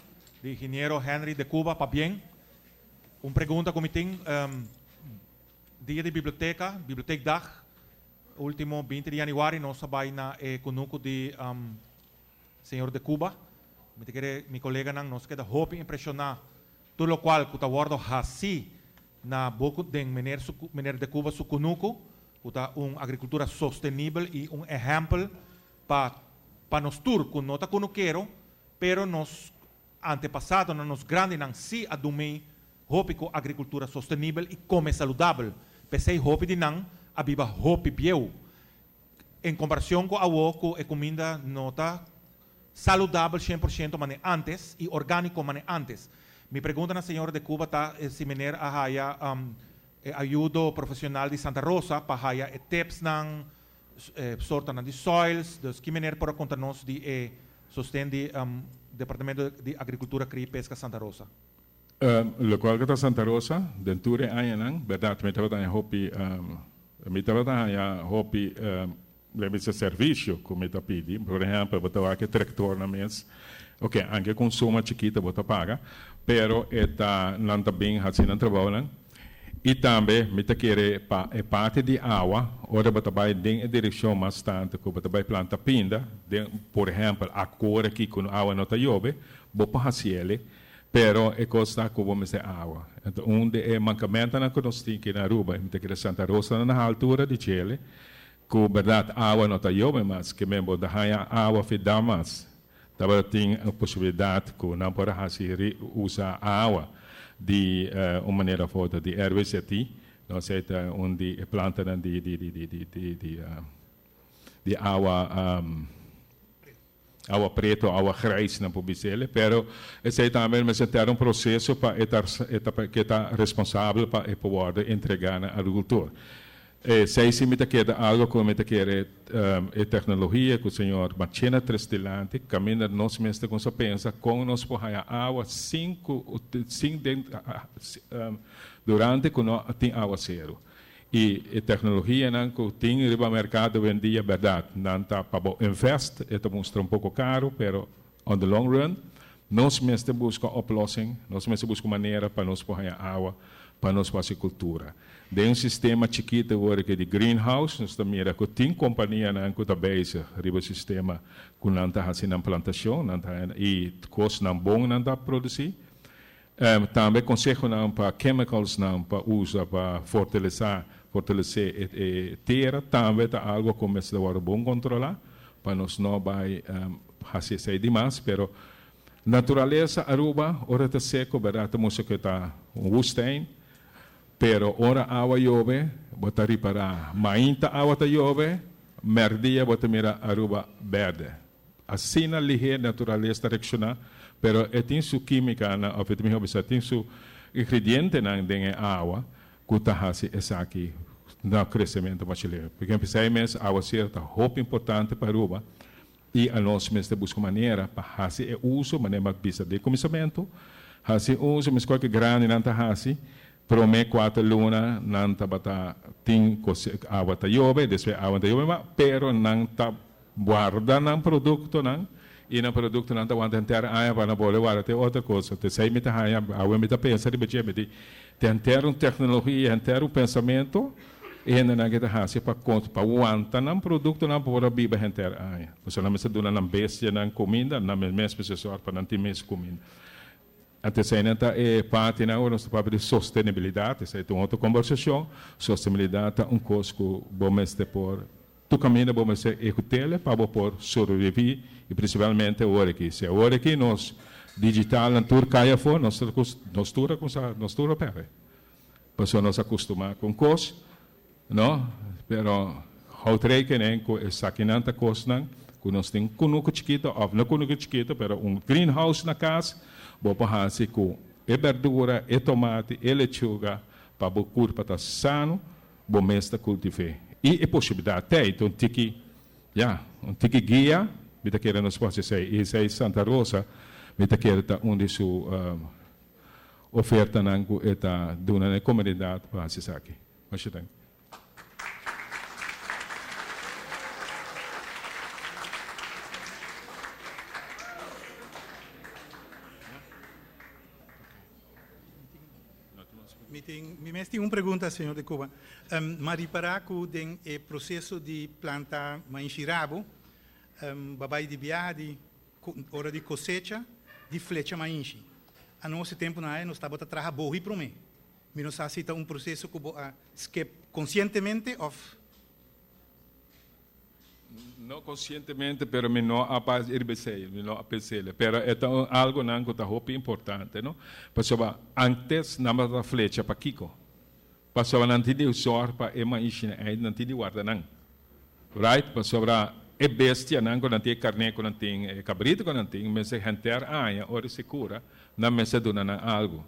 di ingeniero Henry de Cuba, pabien. Un pregunta cu mi tin, dia di biblioteca, bibliotheekdag, ultimo 20 di januari nos a bay na e cunucu di señor de Cuba. Mi ta kere mi coleganan nos keda hopi impresiona tur locual cu ta wordo haci na boku den meneer su meneer de Cuba su kunuku ku ta un agrikultura sostenibel i un ehèmpel pa pa nos tur ku no ta kunukero pero nos antepasadonan nos grandinan si a dumei hopi ku agrikultura sostenibel i kome saludabel p'esei hopi di nan a biba hopi bieu en komparashon ku awo ku e kuminda no ta saludabel 100% mane antes i orgániko mane antes. Mi pregunta na señor de Cuba ta si meneer a haya e ayudo profesional di Santa Rosa pa haya e tipsnan, sortonan di soils, dus ki meneer por a konta nos di e sosten di Departamento di Agrikultura, Kria i Peska Santa Rosa? Lokual ku ta Santa Rosa den tur e añanan, bèrdat mi tabata haña hopi, mi tabata haña hopi Lei bisa servisio ku mi ta pidi. Por ehèmpel, bo ta wak e trektornan mes. Oke, anke ku un suma chikito bo ta paga, pero e ta nan ta bin hasi nan trabounan. I tambe mi ta kere pa e parti di awa, ora bo ta bai den e direkshon mas tantu ku bo ta bai planta pinda, den por ehèmpel akor aki ku awa no ta yobe, bo por hasi el'e, pero e kos ta ku bo mester awa. Enton un di e mankamentonan ku nos tin aki na Aruba, i mi ta kere Santa Rosa na haltura di djele, Ku bèrdat awa no ta yobe mas, ke men bo ta haña awa fi damas. Tabata tin e posibilidat ku nan por a hasi usa awa di un manera òf otro di RWZI, nos ei ta un di e plantanan di di di di di di di awa. Awa preto, awa grijs nan por bis'el, pero esei tambe mester ter un proceso pa e ta e ta ke ta responsabel pa e por worde entrega na agricultor. Esei si mi ta keda algo cu mi ta kere e tecnologia cu señor Marchena tres dilanti caminda nos mester cuminsa pensa con nos por haya awa sin cu sin den durante cu no tin awacero. I e teknologianan ku tin riba merkado awendia bèrdat nan ta pa bo invest, e ta mustra un poko karu pero on the long run nos mester buska oplossing, nos mester buska un manera pa nos por haña awa pa nos por hasi kultura. Den un sistema chikitu awor aki di greenhouse nos ta mira ku tin kompanianan ku ta bezig riba e sistema ku nan ta hasi nan plantashon, nan ta haña i kosnan bon nan ta produsí. Tambe consehonan pa chemicalsnan pa usa pa fortalesa fortalece e tera tambe ta algo cu mester ta wordo bon controla pa nos no bay haci esey di mas, pero naturalesa Aruba ora ta seco berdad ta mustra cu ta un woestijn, pero ora awa yobe bo ta ripara mainta awa ta yobe merdia bo ta mira Aruba berde. Asina lihé naturales ta reakshoná, pero e tin su kímikanan, òf e ta mihó bisa, tin su ingredientenan den e awa ku ta hasi esaki na kresementu masha lihé. Por ehempel, esei mes awaseru ta hopi importante pa Aruba. I anos mester buska manera pa hasi e uso, manera mi a bisa den kuminsamentu, hasi uso mes kualke grandinan ta hasi, promé kuater luna nan tabata tin kose awa ta yobe, despues awa no ta yobe mas, pero nan ta warda nan produktonan i nan produktonan ta wanta henter aña pa nan bolbe warda te otro kos. Esei mi ta haña, awe mi ta pensa riba dje, mi di Te henter un tecnologia, henter un pensamento e hendenan ke ta haci pa pa wanta nan productonan pa por a biba henter aña. Pasobra nan mester duna nan bestianan cuminda, nan mes mes mester zorg pa nan tin mes cuminda. Anto eseinan ta e partinan ora nos ta papia di sostenibilidad, esei ta un otro conversacion. Sostenibilidad ta un cos cu bo mester por, tur caminda bo mester ehutele pa bo por sobrevivi y principalmente awor aki. Si awor aki nos digitalnan tur cay afo, nos ta nos tur a cuminsa, nos tur a perde. Pasobra nos a custuma cu un cos, no? Pero houd rekening cu esakinan ta cosnan cu nos tin cunucu chikito of no cunucu chikito, pero un greenhouse na cas, bo por haci cu e berdura, e tomati, e lechuga, pa bo curpa ta sano, Bo mes ta kultiv'é. I e posibilidat t'ei, ta un tiki, ya, un tiki guia, mi ta kere nos por hasi esei. I esei Santa Rosa, mi ta kere ta un di su ofertanan ku e ta duna na e komunidat pa hasi esaki. Masha danki. Mi tin, mi mes tin un pregunta, señor de Cuba. Um, m'a ripará ku den e proseso di planta mainshi rabo, um, ba bai di biaha di ora di kosecha di flecha mainshi. Anos e tempunan ei nos tabata traha bohi promé. Mi no sa si ta un proseso ku bo a skep konsientemente òf. No conscientemente, pero mi no a pas riba esey, mi no a pens'el. Pero e ta un algonan cu ta hopi importante, no? Pasobra antes nan tabata flecha pakico? Pasobra nan tin di zorg pa e maishinan ey, nan tin di warda nan. Right? Pasobra e bestianan cu nan tin, e carné cu nan tin, e cabrito cu nan tin, mester henter aña ora e cura, nan mester duna nan algo.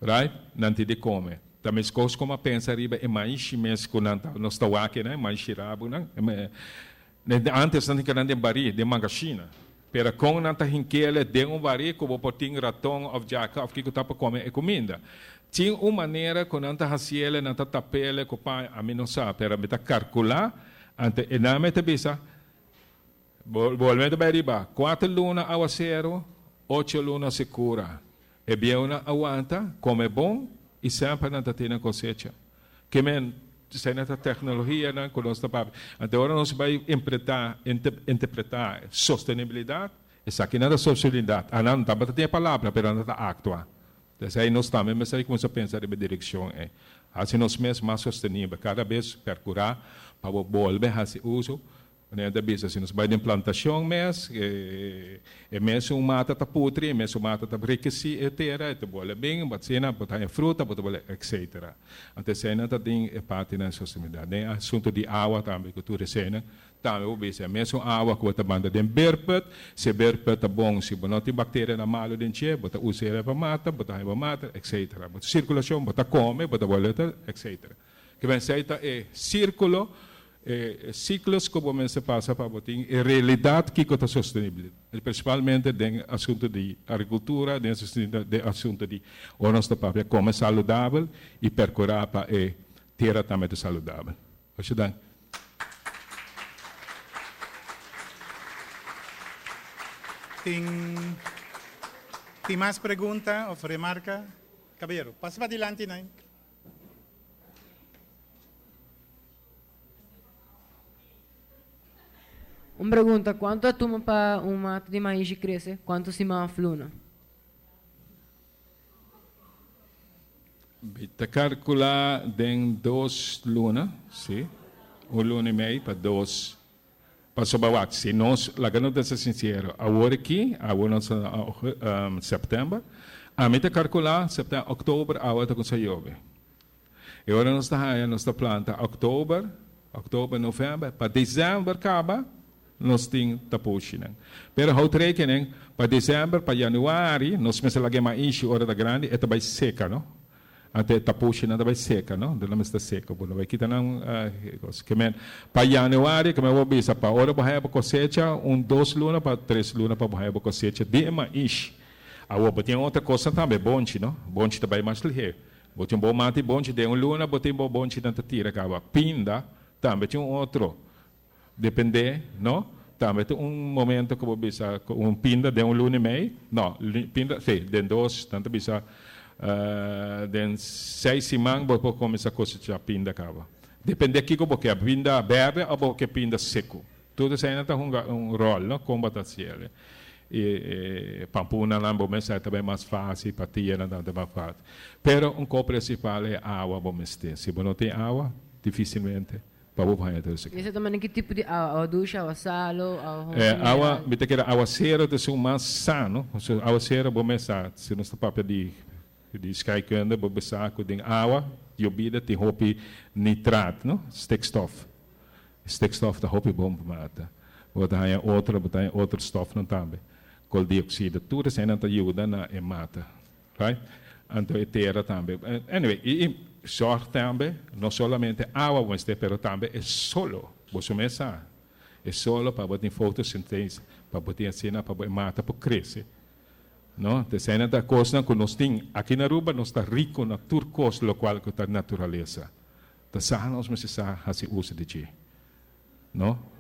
Right? Nan tin di come. Ta mescos como a pensa riba e maishi mes cu nan ta, nos ta wak nan, e maishi rabunan. Antes nan tin keda den bari, den mangashina. Pero con nan ta hinkele den un bari cu bo por tin raton of djaka of kico ta pa come e cuminda. Tin un manera cu nan ta haciele, nan ta tapele cu paña, ami no sa, pero mi ta calcula, ante e nan mi ta bisa, Bolbe ta bai riba kuater luna awasero, ocho luna sekura. E bieunan a wanta, kome bon i semper nan ta tene kosecha. Ke men, esei ta teknologianan ku nos ta papia. Anto ora nos bai interpretá, interpretá sostenibilidat, esaki nan ta sostenibilidat. Anan no tabata tin e palabra, pero nan ta aktua. Esei nos tambe mester kuminsá pensa riba e direkshon ei. Hasi nos mes mas sostenibel. Kada bes perkurá pa bo bolbe hasi uso. Manera ta bisa, si nos bai den plantacion mes, e mesun mata ta putri, e mesun mata ta rikesi e tera, e ta bole bin, bo asina, bo ta haña fruta, bo ta bole, etcetera. Anto eseinan ta den e partinan di sostenibilidad. Den e asunto di awa tambe, ku tur eseinan, tambe bo bisa, e mesun awa ku bo ta manda den beerput, si e beerput ta bon, si bo no tin bakterianan malu den dje, bo ta usa e pa mata, bo ta haña bo mata, etcetera. Bo ta sirkulacion, bo ta kome, bo ta bole, etcetera. Ke men esei ta e sirkulo, e siklos ku bo mester pasa pa bo tin e realidat kiko ta sostenibel, prinsipalmente den asuntu di agrikultura, den asuntu di ora nos ta papia kome saludabel i perkurá pa e tera tambe ta saludabel. Masha danki. Tin tin mas pregunta òf remarka? Kaballero, pasa padilanti nan. Un pregunta, Cuanto a tuma pa un mata di maishi crece? Cuanto siman of luna? Mi ta calcula den dos luna, si, un luna y mei pa dos. Pasobra wak, si nos, laga nos ta ser sincero, awor aki, awor nos ta na september, ami ta calcula september, october awa ta cuminsa yobe. E ora nos ta haya, nos ta planta october, october, november, pa december caba nos tin taposhinan. Pero houd rekening, pa december, pa januari, nos mester laga e maishi ora ta grandi, e ta bay seca, no? Anto e tapushinan ta bai seka, no? Anto nan mester seka. Bo no bai kita nan kos. Ke men, pa januari, ke men bo bisa, pa ora bo haña bo kosecha, un dos luna pa tres luna pa bo haña bo kosecha di e maish. Awor, bo tin otro kosnan tambe, bonchi, no? Bonchi ta bai mas lihé. Bo tin bo mata e bonchi den un luna, bo tin bo bonchinan ta tira kaba. Pinda tambe tin un otro. Dependé, no? Tambe ta un momento ku bo bisa ku un pinda den un luna i mei, no, pinda, sí, den dos, nan ta bisa den seis siman bo por kuminsá kosechá pinda kaba. Dependé kiko bo ke, pinda bèrdè òf bo ke pinda seku. Tur esei nan ta hunga un ròl, no, kon bo ta hasi el. I e pampunanan bo mester ta bai mas fásil, patianan ta mas fásil. Pero un kos prinsipal e awa bo mester. Si bo no tin awa, difísilmente. Pa bo haña tur esaki. I esei ta manda ki tipo di awa? Awa dushi, awa salo, awa hopi E awa, mineral? mi ta kere awasero ta esun mas sano. So awasero bo mes sa, si nos ta papia di di scheikunde, bo mes sa ku den awa yobida tin hopi nitraat, no? Stikstof. Stikstof ta hopi bon pa mata. Bo ta haña otro, bo ta haña otro stofnan tambe. Koldiokside, tur eseinan ta yuda na e mata. Right? Anto e tera tambe. Anyway, i i zorg tambe, no solamente awa bo mester, pero tambe e solo. Boso mes sa, e solo pa bo tin fotosintese, pa bo tin asina, pa bo e mata por crece. No? Te eseinan ta cosnan cu nos tin. Aki na Aruba nos ta rico na tur cos locual cu ta naturalesa. Ta sa nos mester sa haci uso di dje. No?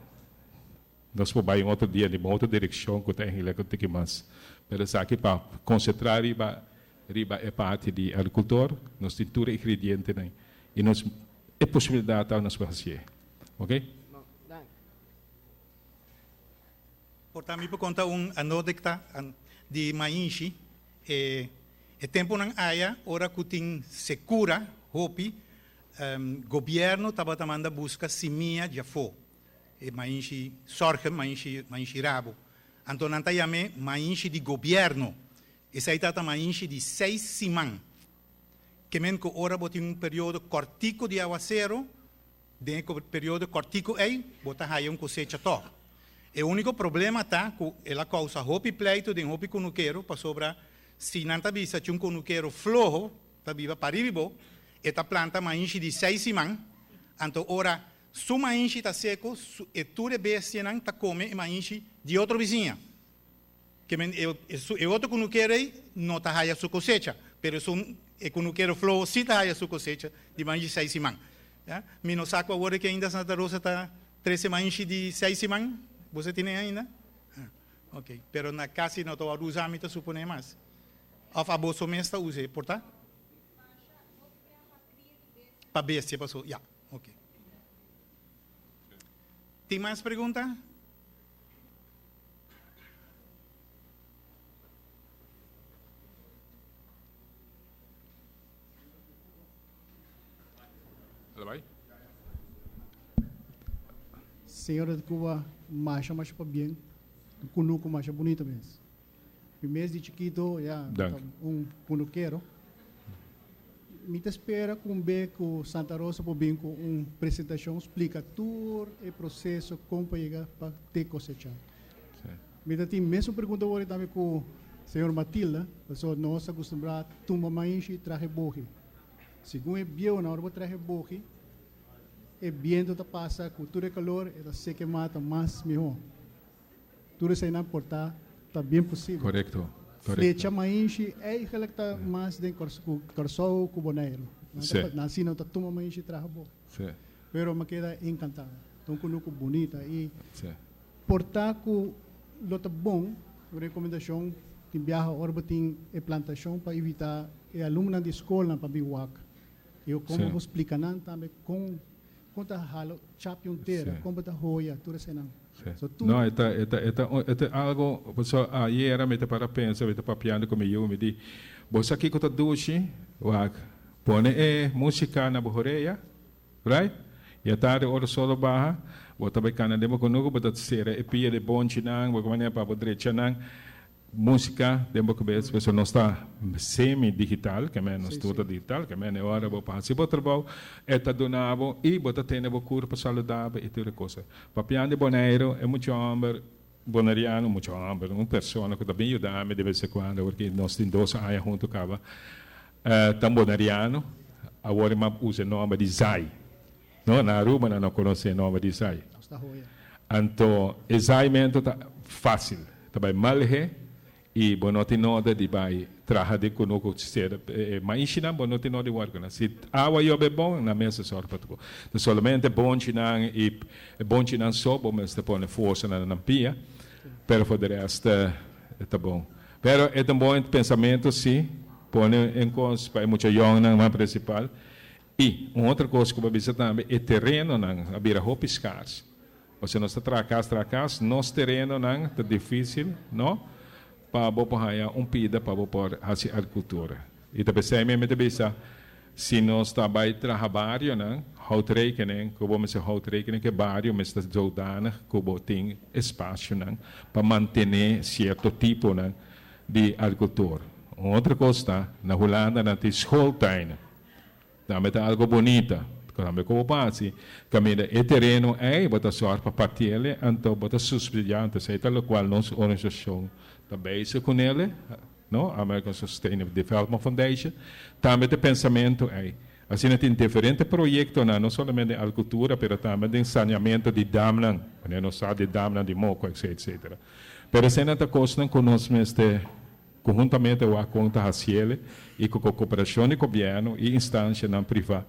Nos por bai un otro dia den otro direccion cu ta eigenlijk un tiki mas. Pero esaki pa concentra riba riba e parti di agricultor, nos tin tur e ingredientenan y nos e posibilidad ta nos por hacié. Ok? Por ta mi por conta un anodecta di maishi. E e temponan aya ora cu tin secura hopi, gobierno tabata manda busca simia djafó. E mainshi sorghum, mainshi, mainshi rabo. Anto nan ta yam'é mainshi di gobièrnu. Esei ta ta mainshi di seis siman. Ke men ku ora bo tin un periodo kòrtiku di awaseru, den e periodo kòrtiku ei bo ta haya un kosecha tòg. E úniko problema ta ku el a kousa hopi pleitu den hopi kunukero pasobra si nan ta bisa chi un kunukero floho ta biba paribi bo, e ta planta mainshi di seis siman, anto ora Su mainshi ta seco, su, e tur e bestianan ta come e mainshi di otro bisiña. Ke men e, e, su, e otro cunukero ei no ta haya su cosecha, pero esun, e cunukero floho si ta haya su cosecha di mainshi seis siman. Ya? Mi no sa cu awor aki ainda Santa Rosa ta trece mainshi di seis siman. Boso tene ainda? Ah, ok. Pero na casi no ta wòrdu usa mi ta supone mas. Of aboso mes ta us'e, por ta? Pa bestia paso, ya. Ok. Tin mas pregunta? Señora de Cuba, masha masha pabien. Un cunuco masha bunito mes. Mi mes di chikito, ya, Dank. un kunukero. Mi ta spera ku un be ku Santa Rosa por bin ku un presentashon splika tur e proseso kon pa yega pa te kosechá. Mi ta tin mesun pregunta awor tambe ku señor Matilda, pasobra nos a kustumbrá tumba maishi i traha e bogi. Segun e bieunan ora bo traha e bogi, e biento ta pasa ku tur e kalor e ta seka e mata mas mihó. Tur eseinan por ta ta bien posibel. Korekto, korekto. Flecha mainshi eigenlijk ta mas den Kòrsou ku Boneiru. Sí. Nan si no ta tuma mainshi traha bo. Sí. Pero mi a keda enkantá. Ta un kunuku bunita i Sí. por ta ku lo ta bon, un rekomendashon, tin biaha ora bo tin e plantashon pa invitá e alumnonan di skolnan pa bin wak. I komo Sí. bo splika nan tambe kon Kon ta halo chapi un tera, kon bo ta hoya, tur eseinan. So tur. No, e ta, e ta, e ta, e ta algo, pasobra ayera mi ta para pensa, mi ta papiando ku mi yu, mi di, Bo sa kiko ta dushi? Wak, pone e musika na bo horeya, right? I a tardi ora sol a baha, bo ta bai kana den bo kunuku, bo ta sera e pia di bonchinan, bo manera pa bo drecha nan. Músika den bo kabes, pasobra nos ta semi digital, ke men nos tur ta digital, ke men e ora bo pa hasi bo trabou, e ta duna bo i bo ta tene bo kurpo saludabel i tur e kosa. Papian di Boneiru, e mucha hòmber boneriano, mucha hòmber, un persona ku ta bin yuda mi de bes en kuando, porque nos tin dos aña huntu kaba. Ta boneriano, awor mi a usa e nomber di Zai. No, na Aruba nan no conoce e nomber di Zai. Anto e zaaimento ta facil, ta bay malhe y bo no tin noda di bay traha den cunucu sera e maishinan bo no tin noda di work nan. Si awa yobe bon nan mester sor pa tuco. Ta solamente bonchinan y e bonchinan so bo mester pone forsa na nan pia, pero for de rest ta bon. Pero e ta un bon pensamento si pone en cos pa e mucha yongnan mas principal. I un otro kos ku bo a bisa tambe, e terenonan a bira hopi skars. Pasobra nos ta traha kas, traha kas, nos terenonan ta difísil, no, pa bo por haña un pida pa bo por hasi agrikultura. I ta p'esei mi mi ta bisa, si nos ta bai traha barionan, houd rekening ku bo mester houd rekening ku e bario mester zodanig ku bo tin espasionan pa mantené sierto tiponan di agrikultura. Un otro kos ta, na Hulanda nan tin schooltuinen. Tambe ta algo bonita. Tambe ku bo por hasi, kaminda e tereno ei bo ta sòrg pa partiel anto bo ta subsidiá. Anto esei ta lokual nos organisashon ta bezig kunele, no, American Sustainable Development Foundation. Tambe ta e pensamentu ei. Asina tin diferente proyektonan, no solamente den agrikultura, pero tambe den saneamentu di damnan, manera nos sa di damnan di Moko, etcetera, etcetera. Pero eseinan ta kosnan ku nos mester. Konhuntamente wak kon ta hasiele i ku koperashon di gobièrnu i instanshanan privá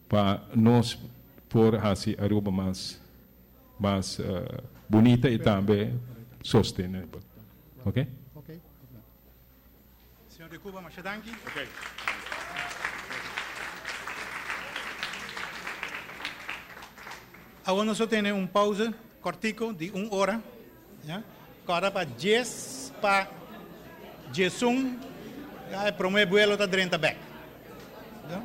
pa nos por hasi Aruba mas mas bunita i tambe sostenibel. Oke? Señor de Cuba, masha danki. Awor nos lo tene un pauze kortiko di un ora. Ya. Kòrda pa djes pa djesun, ya, e promé buelo ta drenta bèk. Ya.